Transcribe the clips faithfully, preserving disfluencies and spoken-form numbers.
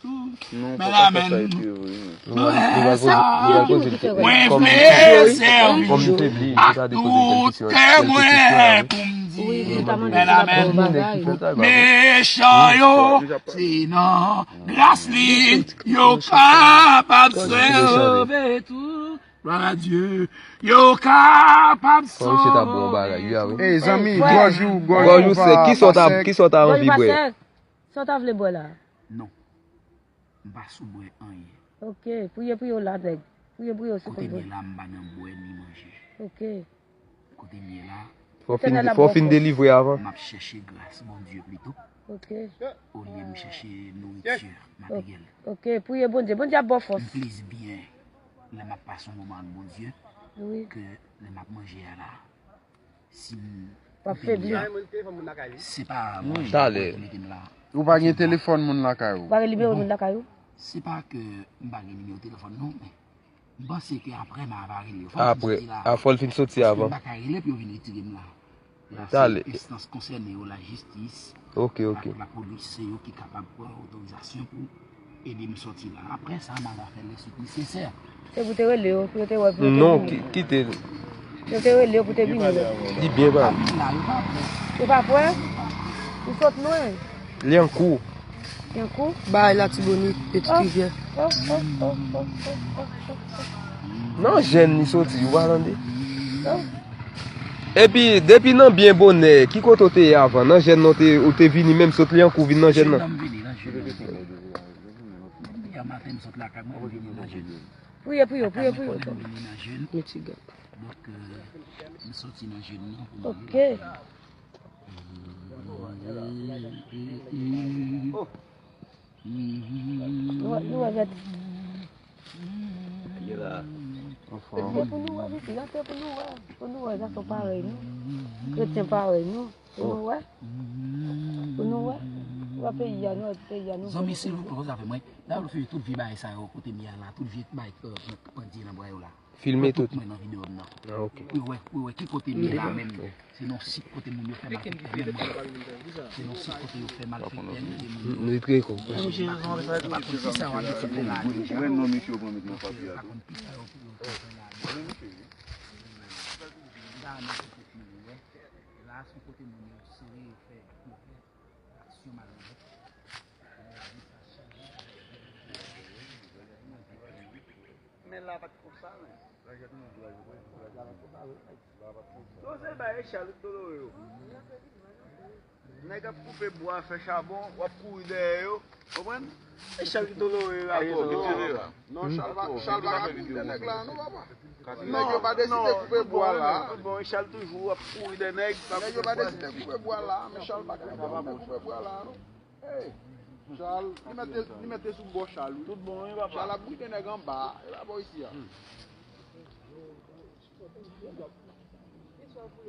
Nou poko fè sa epi vre. Mwen sa, mwen vle sèvi ak tout kè mwen pou m di, mèt amande si l ap bon bagay. Mechan yo, se nan gras li yo kapab sove tou. Glwa a Dye, yo kapab sove tou. Ey, zanmi, gòj ou, gòj ou sèk, kisa w ta, kisa w ta anvi bwè? Sa w ta vle bwè la? Non. M pa sou bwè anyen. Ok, priye pou yo la, nèg. Priye pou yo, si w konn. Kote m ye la, m pa nan bwè ni manje. Ok. Kote m ye la. Fò w fin, fò w fin delivre avan. M ap chèche gras Bondye pito. Ok. Olye m chèche nouriti materyèl. Ok, priye Bondye. Bondye ap ba w fòs. M plis byen lè m ap pase yon moman ak Bondye ke lè m ap manje a la. Si m, w ap febli. Se pa mwen ki mete m la. Ou pa gen telefòn moun lakay ou? Ou pa gen nimewo moun lakay ou? Se pa ke m pa gen nimewo telefòn non, men m panse ke apre m a va rele yo. Fò m fin soti la. Apre, a, fò l fin soti avan. Paske m pa ka rele pou yo vin retire m la. La se enstans konsène yo, lajistis. Ok, ok. Ak lapolis, se yo ki kapab pran otorizasyon pou ede m sòti la. Apre sa, m a va fè lè suit nesesè. Se pou te rele yo, pou yo te wè, pou yo te vini. Non, ki-, kite. Yo te rele yo pou te vini. Li byen pa. Yo pa prè. Yo pa prè? Ou sot lwen. Lyankou. Lyankou? Bay Latibonit, Petit Rivière. Oh, oh, oh. Nan jèn li soti, ou pa tande? Oh. Epi, depi nan byen bonè, ki kote w te ye avan? Nan jèn nan w te, ou te vini menm sot Lyankou vin nan jèn nan? Nan jèn nan m vini, nan jèn nan. Yè maten m sot lakay mwen, m vini nan jèn. Priye pou yo, priye pou yo. Maten mwen konnen m vini nan jèn. Donk, euh, m soti nan jèn nan pou m ale lakay mwen. Ok. Nou wè, nou wè, gade. Anfòm. Se pou nou wè, pitit, gade pou nou wè. Pou nou wè, gason parèy nou. Kretyen parèy nou. Pou nou wè. Pou nou wè. Wè peyi a, nou wè peyi a, nou. Zanmi, silvouplè, poze afè mwen. Dayè, w fè tout vye bagay sa yo, kote m ye a la, tout vye bagay, euh, pandye nan bra yo la. Filme tout. Mwen nan videyo m nan. Ah, ok. Pou yo wè, pou yo wè ki kote m ye la menm. Se nan sit kote moun yo fè malfektè menm. Se nan sit kote yo fè malfektè mete moun yo. Li trè kon. Ou pa konn kisa yo ap fè la. Ou wè non misye yo pran met nan papye a tou. Ou pa konn kisa yo fè la. La se kote moun yo sere yo fè yo fè aksyon malonèt. Men la pa t konsa, men. Non, se bay Echal Dolore yo. Nèg ap koupe bwa, fè chabon, w ap kouri dèyè yo. Konprann? Echal Dolore yo. Non, Chal pa, Chal pa ka kouri dèyè nèg la, non, papa. Nèg yo pa deside koupe bwa la. Bon, Echal toujou ap kouri dèyè nèg. Nèg yo pa deside koupe bwa la, men Chal pa ka deside koupe bwa la, non. Hey, Chal, li mete, li mete sou bò Chal, wi. Tout bon, wi, papa. Chal ap bride nèg anba, e pa bò isi a.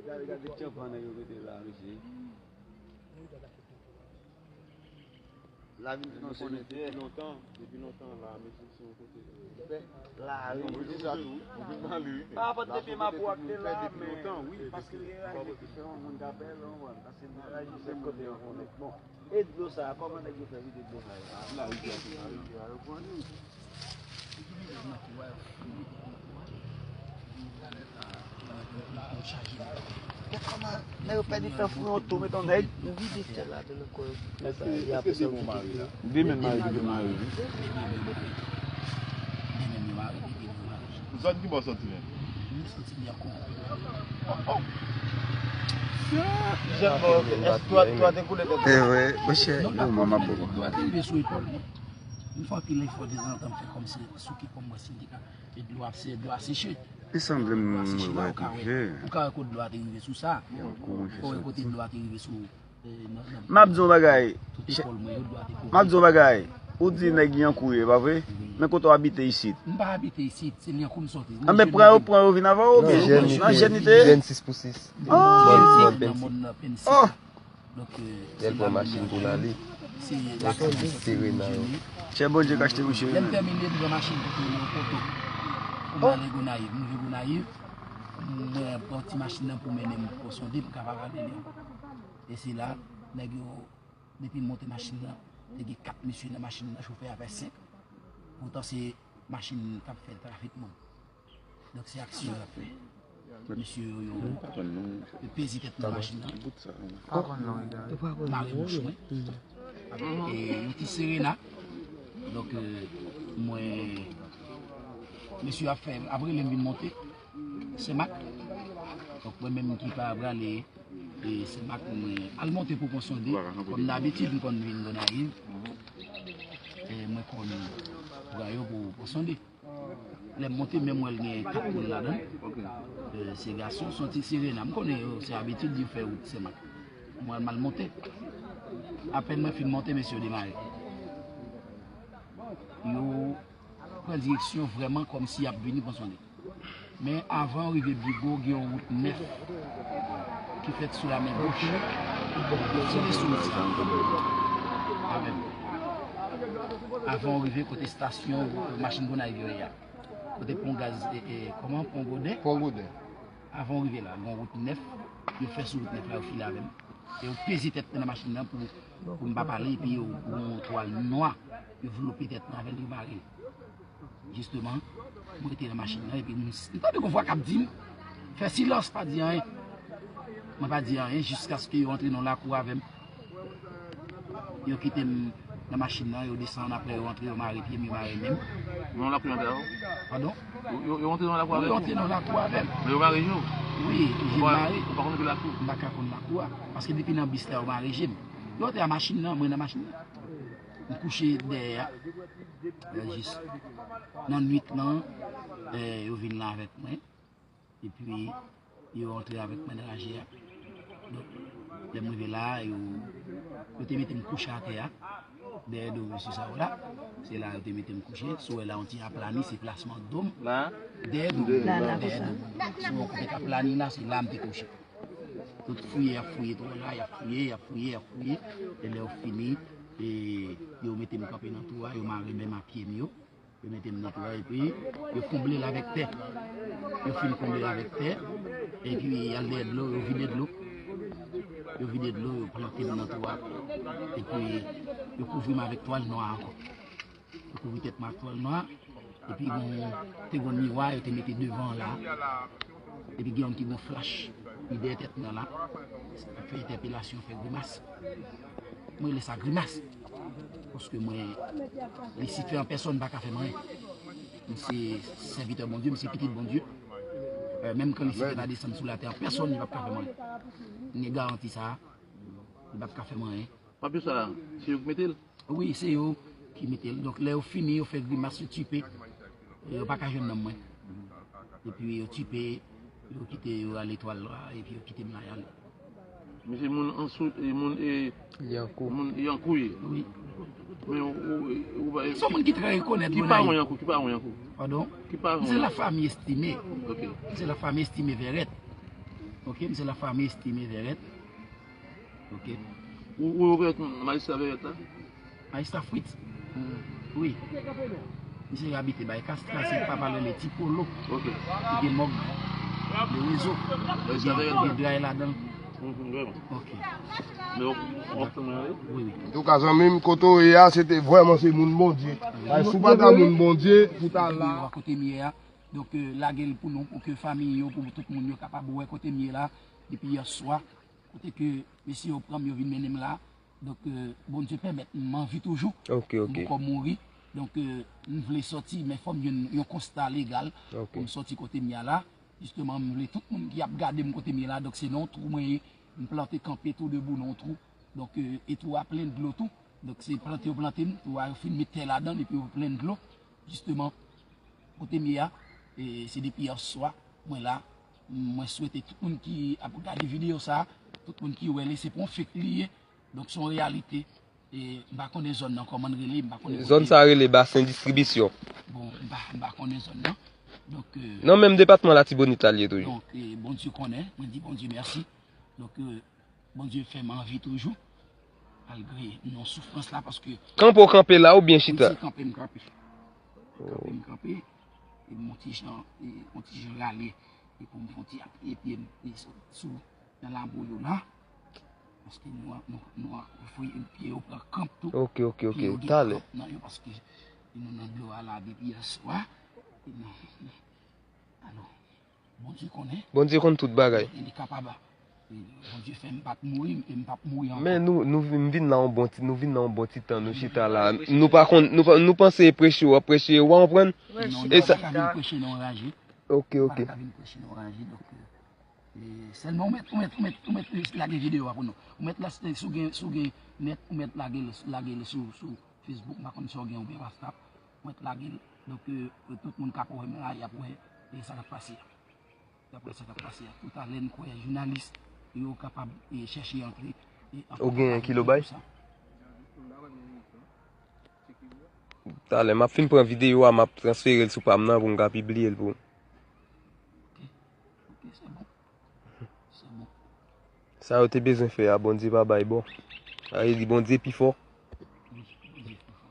Gade, gade tyanpan nèg yo mete la, mesye. Lavi m te nan konnen depi lontan, depi lontan la, mesye. Lavi. Anpil sa tou, wi. Anpil pale, wi. Pa rapòt depi m ap wak te la, men. Depi lontan, wi, paske gen rayè ki fè yon moun ka pè, ou konprann? Paske gen rayè ki fè kote yo konnen. Bon, e dlo sa a, kòman nèg yo fè vide dlo sa yo? Larivyè, larivyè a, yo pran li. Gad kòman nèg yo pèdi tan fou yon tou, met yon nèg. Yo vide tè ladan l ankò. Èske, èske de bon mari la? De menm mari, de menm mari, wi. Zòn ki bò w soti menm? Jan bò, èske dlo a te koule tèt ou? Te vre, monchè. Non, pa koule, dlo a te rive sou epòl mwen. M fè anpil efò, dezantan m fè kòmsi sou ki kòm mwen si m te ka. E dlo ap se, dlo ap seche. Li sanble m wè tou. Ou ka wè kote dlo a te rive sou sa. Ou wè kote dlo a te rive sou, eh, nan, nan. M ap di w yon bagay. Tout epòl mwen yo, dlo a te kouvri. M ap di w yon bagay. Ou di nèg Lyankou ye, pa vre? Wi. Men kote w abite isit? M pa abite isit, se Lyankou m soti. Anben pran yo, pran yo vin avè w, oubyen nan jèn li te ye? Jèn sis pou sis. Ah! Nan mòn nan, Penn Sis. Lè l pran machin pou l ale, se Sirena yo. Chè Bondye k achte misye. Lè m tèmine, m pran machin pou m ale Poto. Pou m ale Gonayiv, m rive Gonayiv, mwen pran ti machin nan pou mennen m pou Sonde, m kapab ale Lyon. E se la, nèg yo, depi m monte machin nan, Te gen kat mesye nan machin nan, chofè a fè senk. Poutan se machin k ap fè trafik moun. Donk se aksyon y ap fè. Mesye yo, yo, yo peze tèt nan machin nan. Mare bouch mwen. E yon ti sirena. Donk, euh, mwen, mesye ap fè, ap rele m vin monte Senmak. Donk mwen menm ki pa prale e Senmak, mwen al monte pou Pon Sonde. Kòm dabitid, m konn vin Gonayiv. E mwen konn pran yo pou Pon Sonde. Lè m monte, menm wè l gen kat moun ladan l. Euh, se gason, se yon ti sirena. M konnen yo, se abitid yo fè wout Senmak. Mwen, m al monte. Apèn mwen fin monte, mesye yo demare. Yo pran direksyon vrèman kòmsi y ap vini Pon Sonde. Men avan w rive Bigo, gen yon wout nèf ki fèt sou lamè goch. Se de sou wout sa avè m. Avan w rive kote estasyon machin Gonayiv yo ye a. Kote pon gaz, e, e, kòman, pon Goden? Pon Goden. Avan w rive la, gen yon wout nèf, yo fè sou wout nèf la, yo file avè m. E yo peze tèt mwen nan machin nan pou, pou m pa pale, epi yo pran yon twal nwa, yo vlope tèt mwen avè l, yo mare l. Jisteman, mwen rete nan machin nan, epi m, m tande yon vwa k ap di m, fè silans, pa di anyen. Mwen pa di anyen, jiskaske yo antre nan lakou avè m. Yo kite m nan machin nan, yo desann, apre yo antre, yo mare pye m, yo mare men m. Nan lakou yo antre avè w? Padon? Yo, yo, yo antre nan lakou avè w? Wi, yo antre nan lakou avè m. Men yo mare je w? Wi, je m mare. Ou pa konn ki lakou? M pa ka konn lakou a. Paske depi nan bis la, yo mare je m. Yo antre a machin nan, mwen nan machin nan. M kouche dèyè a. Lè jis nan nwit lan, eh, yo vin la avèk mwen. Epi, yo antre avèk mwen nan raje a. Donk, lè m rive la, yo, yo te mete m kouche atè a. Dèyè do mesye sa yo la. Se la yo te mete m kouche. Si w wè la, yon ti aplani, se plasman do m. La? Dèyè do m. La, la, dèyè do m. Si w wè yon kote k aplani la, se la m te kouche. Tout fouye, y ap fouye twou la, y ap fouye, y ap fouye, y ap fouye. E lè yo fini, e yo mete m kanpe nan twou a, yo mare men m ak pye m yo. Yo mete m nan twou a, epi yo konble l avèk tè. Yo fin konble l avèk tè, epi y al dèyè dlo, yo vide dlo. Yo vide dlo, yo plante m nan twou a. Epi yo kouvri m avèk twal nwa ankò. Yo kouvri tèt mwen ak twal nwa. Epi gon, te gon miwa, yo te mete devan la. Epi gen youn ki gon flach, li dèyè tèt mwen la. Ap fè entèpelasyon, fè grimas. Mwen rele sa grimas. Paske mwen, Lisifè an pèsòn pa ka fè m anyen. M se sèvitè Bondye, m se pitit Bondye. Eh, menm kan Lisifè ta desann sou latè an pèsòn, li p ap ka fè m anyen. M gen garanti sa a, li p ap ka fè m anyen. Papye sa a, se yo ki mete l? Wi, se yo ki mete l. Donk, lè yo fini, yo fè grimas, yo tipe. Yo pa ka jwenn nanm mwen. Epi yo tipe, yo kite, yo rale twal la, epi yo kite m la, y ale. Misye moun ansou, e moun, e, Yankou. Moun Yankou ye. Wi. Men ou, ou, ou pa. Se yon moun ki trè rekonèt. Ki paran Yankou, ki paran Yankou? Padon? Ki paran Yankou? M se la fanmi Estimé. Ok. M se la fanmi Estimé Vèrèt. Ok, m se la fanmi Estimé Vèrèt. Ok. Ou, ou rekonèt majistra Vèrèt la? Majistra Fritz? Wi. Misye abite bay Kastra, se papa l rele Ti Polo. Ok. Li gen mòg, le rezo. Li gen, li gen dray ladan l. Ok. Wi, wi. Antouka, zanmi m, kote w ye a, se te vrèman se moun Bondye. Ay, si w pa ta moun Bondye, pou ta la. Kote m ye a. Donk, euh, lage l pou nou, pou ke fanmi yo, pou tout moun yo kapab wè kote m ye la, depi yè swa. Kote ke mesye yo pran m, yo vin mennen m la. Donk, euh, Bondye pèmèt m an vi toujou. Ok, ok. M poko mouri. Donk, euh, m vle sòti, men fò m jwenn yon konsta legal pou m sòti kote m ye a la. Jisteman, m vle tout moun ki ap gade m kote m ye la. Donk, se nan yon twou mwen ye, m plante kanpe tou debou nan yon twou. Donk, euh, e twou a plen dlo tou. Donk, se plante yo plante m, twou a yo fin met tè ladan l, epi yo plen dlo. Jisteman, kote m ye a, e se depi yè swa, mwen la. Mwen swete tout moun ki ap gade videyo sa, tout moun ki wè li, se pa yon fake li ye. Donk, se yon reyalite. E m pa konnen zòn nan kòman l rele, m pa konnen kote. Zòn sa rele Basen Distribisyon. Bon, m pa, m pa konnen zòn nan. Donk, euh, nan menm depatman Latibonit la l ye toujou. Donk, e Bondye konnen, mwen di Bondye mèsi. Donk, euh, Bondye fè m an vi toujou, malgre nan soufrans la, paske. Kanpe w kanpe la oubyen chita? M se kanpe m kanpe. Kanpe m kanpe, e m yon ti jan, e yon ti jan rale, e pou m fè yon ti apiye pye m, e sou, sou, nan labou yo la. Paske nou, nou, nou voye pye yo pran kanp tou. Ok, ok, ok. Pye yo gen kanp nan yo paske nou nan dlo a la depi yè swa. Alò, Bondye konnen. Bondye konn tout bagay. E li kapab. E Bondye fè m pa t mouri, e m p ap mouri ankò. Men nou, nou vin, vin la yon bon ti, nou vin la yon bon ti tan, nou chita la. Nou pa konn, nou, pa- nou panse preche w ap preche, w konprann? Non, e nou sa pa ka vin preche nan raje. Ok, ok. Nou pa ka vin preche nan raje, donk, e, sèlman ou mèt, ou mèt, ou mèt, ou mèt lage videyo a pou nou. Ou mèt la, si w gen, si w gen nèt, ou mèt lage l, lage l sou, sou Facebook, m pa konn si w gen oubyen WhatsApp. Ou mèt lage l. Donk, e, tout moun k ap wè m la, y ap wè, e, sa k ap pase a. Y ap wè sa k ap pase a. Toutalè, n kwè jounalis yo kapab, e, chèche antre, e, an kontak avèk nou pou sa. Ou gen kilobay? Talè, m ap fin pran videyo a, m ap transfere l sou pa m nan pou m ka pibliye l pou ou. Ok, ok, se bon. Se bon. Sa yo te bezwen fè a, Bondye pa bay bon. Sa vle di Bondye pi fò. Wi, Bondye pi fò.